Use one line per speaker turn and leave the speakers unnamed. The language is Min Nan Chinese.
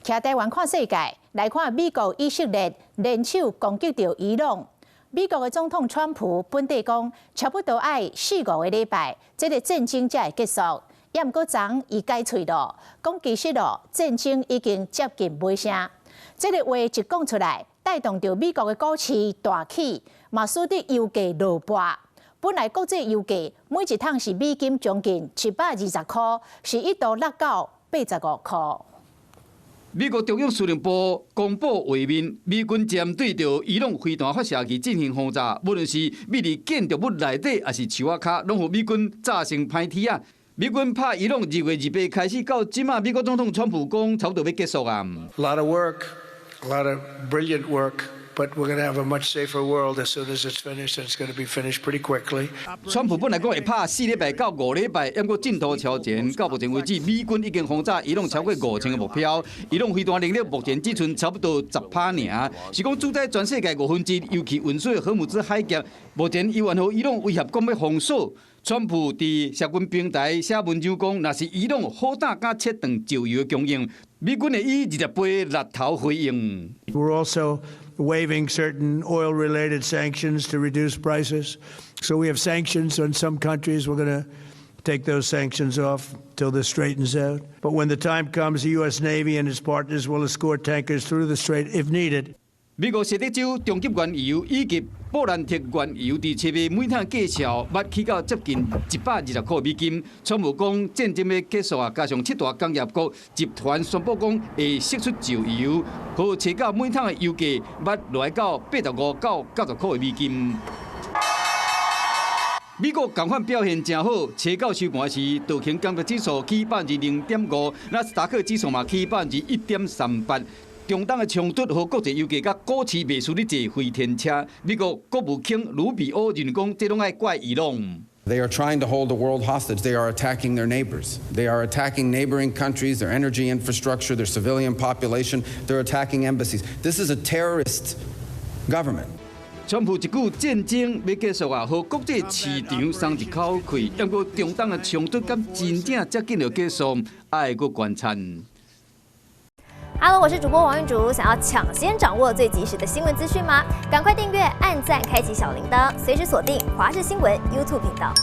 徛台灣看世界，來看美國以色列聯手攻擊著伊朗。美國的總統川普本底講，差不多愛四五個禮拜，這個戰爭才會結束。也毋過昨伊改喙咯，講其實咯，戰爭已經接近尾聲。這个話一講出來，帶動著美國的股市大起，嘛使得油價落跋。本來國際油價每一桶是美金將近720箍，是一度落到85箍。
美國中央司令部公布畫面，美軍針對著伊朗飛彈發射器進行轟炸，無論是覕佇建築物內底，抑是樹仔跤，攏予美軍炸成歹鐵仔。美軍拍伊朗2月28開始到這馬，美國總統川普講差不多欲結束啊。
A lot of work, a lot of brilliant work. But we're going to have a much safer world as soon as it's finished, and it's going to be finished pretty quickly.
川普本來講會拍4禮拜到5禮拜，毋過進度超前，到目前為止，美軍已經轟炸伊朗超過5000個目標，伊朗飛彈能力目前只剩差不多10趴爾，是講主宰全世界1/5油氣運輸的荷姆茲海峽，目前猶原予伊朗威脅講欲封鎖。川普佇社群平台寫文章講，若是伊朗好膽敢切斷石油的供應，美軍會以20倍力頭回應。
We're also waiving certain oil-related sanctions to reduce prices. So we have sanctions on some countries. We're going to take those sanctions off till this straightens out. But when the time comes, the U.S. Navy and its partners will escort tankers through the strait if needed.
美國西德州中級原油以及布蘭特原油佇7月每桶價數捌起到接近120箍美金。川普講戰爭欲結束啊，加上七大工業國集團宣布講會釋出石油，予揣到每桶的油價捌落來到85到90箍的美金。美國仝款表現誠好，初九收盤時，道瓊工業指數起0.5%，納斯達克指數嘛起1.38%。中東的衝突予國際油價佮股市袂輸咧坐飛天車。美國國務卿盧比歐認為講，這攏愛怪伊朗。
They are trying to hold the world hostage. They are attacking their neighbors. They are attacking neighboring countries, their energy infrastructure, their civilian population. They're attacking embassies. This is a terrorist government.
川普一句戰爭欲結束啊，予國際市場鬆一口氣。毋過中東的衝突敢真正遮緊就結束，愛閣觀察。
Hello，我是主播王玉竹。想要搶先掌握最及時的新聞資訊嗎？趕快訂閱、按讚、開啟小鈴鐺，隨時鎖定華視新聞 YouTube 頻道。